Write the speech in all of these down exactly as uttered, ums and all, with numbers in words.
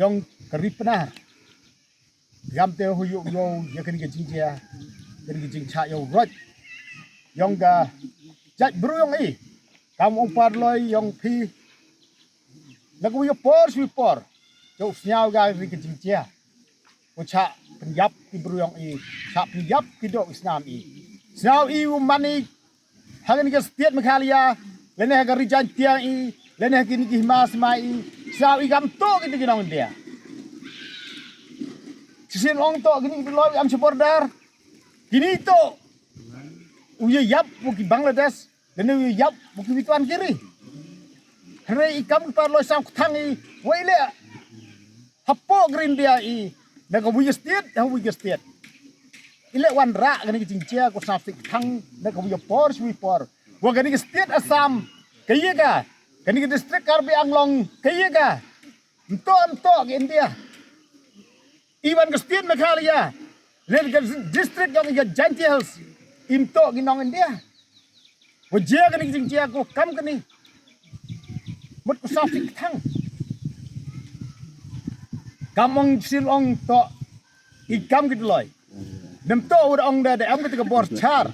yong ka Ri Pnar. Kam te hu yoh yoh ya kani ka jingjia, kani ka jingchah yoh roi yong ka jaitbru yong i. Kam ong Patloi yong phi, na ka wi ka por swi por, yoh sniaw ka ri ka jingjia. Ko chah pynyap ki bru yong i, chah pynyap ki doh ki snam i. Sniaw i u man i ha kani ka state Meghalaya, lane ha ka Ri Jaintia i, lane ha kini ki hima sma i, sniaw i kam toh ki ti ki nong India. Chisien ong toh kini ki Patloi am cha border. Kini toh u ya yap u ki Bangladesh, lane u ya yap u ki witwan kiri. Hynrei i kam ki Patloi sniaw kthang i, wa i le hapoh ka Ri India i, na ka wi ka state ha wi ka state. I le wanrah kani ka jingjia ko sniaw sih kthang na ka wi ka por swi por. Wa kani ka state Assam ka ya ka, kani ka district Karbi Anglong ka ya ka. Ntoh ntoh ka India. Iwan ka state Meghalaya, le ka district yong i ka Jaintia Hills, i ntoh ki nong India. Wa jia kani ka jingjia ko kam kani. Mut ko sniaw sih kthang. Kam ong sil ong toh i kam ki Patloi. Dem toh u da ong da, da em kata ka bor char,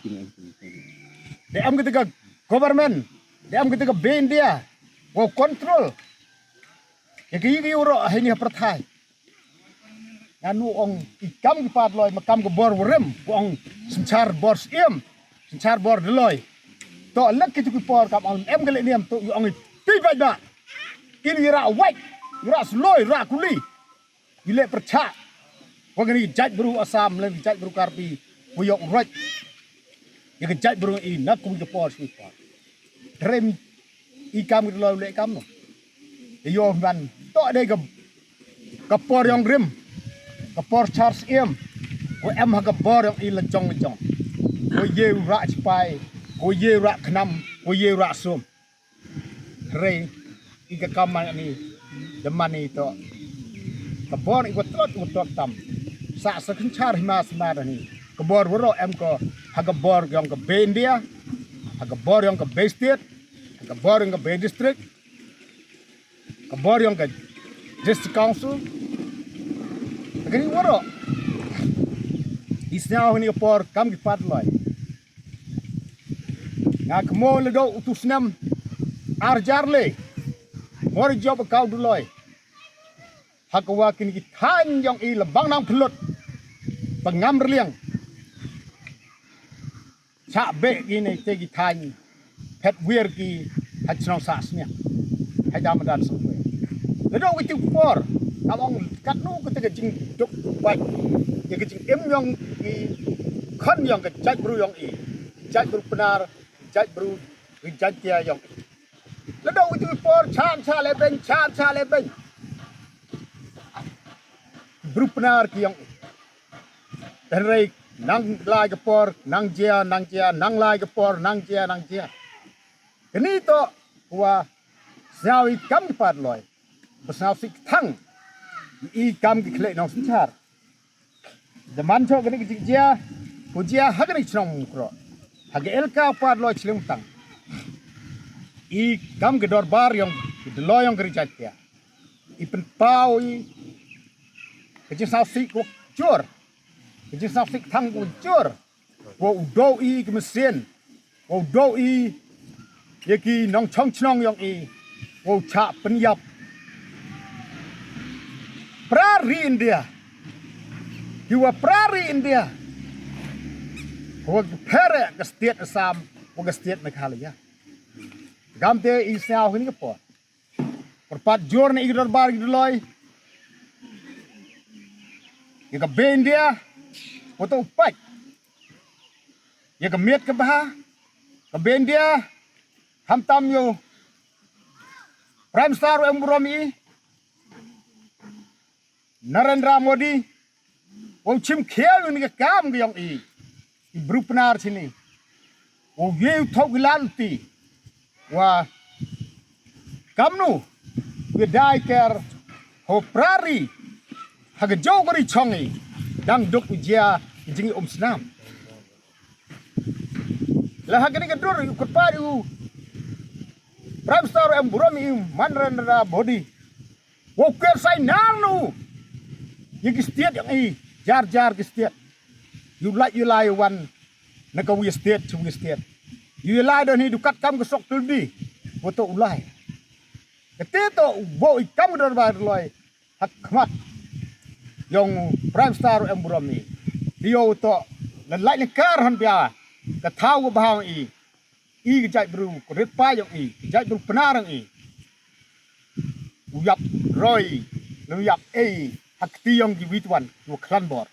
da em kata ka government, da em kata ka bei India wow control ya ka i ka i u roh ha ini ha pyrthai. Ngan u ong i kam ki Patloi ma kam ka bor warim, u ong synchar bor siem, synchar bor Patloi. Toh lek ki tu ki por kam ong em ka le niam toh u ong i ti bai ba. Ini rah wait, rah sloi, rah kuli. I le pyrchah wa kani ka jaitbru Assam, lane ka jaitbru Karbi, wa yoh roi ya ka jaitbru i na ka wi ka por swi por. Hynrei i kam ki Patloi u le kam no. Yoh man toh de ka, ka por yong rim, ka por char siem, ko em ha ka bor yong i la jong la jong. Ko ye u rah chipai, ko ye u rah khnam, ko ye u rah sum. Hynrei i ka kam man ni, da man i toh ka bor i wa tlot, wa tlot tam. Sa sa khynchar hima sma da ni. Ka bor waroh em ko ha ka bor yong ka bei India, ha ka bor yong ka bei state, ha ka bor yong ka bei district, ka bor yong ka district council. Kani waroh i sniaw ha ini ka por kam ki Patloi. Nga kmo le doh u tu snem ar jar le, mor jop ka u Patloi. Ha ka wa kini ki thaiñ yong i la bang nang phlot, pangam rliang. Chah beh kini te ki thaiñ, phet wir ki ha chnong Sahsniang, ha Damadan Songwe. Le doh ki tu por, kam ong katnu ka te ka jingduk bait ya ka jingim yong i, khon yong ka jaitbru yong i, jaitbru Pnar, jaitbru, Jaintia yong i. Le doh ki tu por, chan cha le beng, chan cha le beng. Bru Pnar ki yong i. Hynrei nang lai ka por, nang jia, nang jia, nang lai ka por, nang jia, nang jia. Kani toh wa sniaw i kam ki Patloi, ba sniaw sih kthang i kam ki khleh nongsynchar. Da man choh kani ka jingjia, ko jia ha kani ka chnong Mukroh, ha ka elaka Patloi Chilliungtang. I kam ka dorbar yong ki Patloi yong ka Ri Jaintia, i pynpaw i ka jingsniaw sih ko jur, ka jingsniaw sih kthang ko jur. Wow doh i ki machine, wow doh i ya ki nongchong chnong yong i, wow chah pynyap pra ri India, ki wa pra ri India, wow phere ka state Assam, wow ka state Meghalaya. Kam te i sniaw ha kani ka por, pyrpat jur na i ka dorbar ki Patloi ya ka bei India, wa toh u pait ya ka miet ka bha ka bei India, khamtam yow Prime Minister wa em burom i Narendra Modi, wow chim khia u ni ka kam ka yong i, i bru Pnar chini. Wow ye u thok i lal ti. Wa kamnu, we dai ker, ho pra ri, ha ka jaw ka ri chong i, dang duk u jia, i jing i um snam. La ha kani ka dur, u kyrpad u Prime Minister em burom i Narendra Modi. Wow kyrchan nar nu. Ya ki state yong i, jar jar ki state. Yow lait yow lai wan na ka wi state, chi wi state. Yow lai don hi du kat kam ka sok tuldi. Wa toh u lai. Kate toh wow i kam ka dorbar loi. Hak khmat yong Prime Minister em burom i. Yow toh la lait ne kar han bia. Ka thaw ka bha i. I ka jait bru, ka rit pa yong i, ka jait bru Pnar yong i. U yap roi, u yap ei, hak ti yong ki witwan, u khlan bor.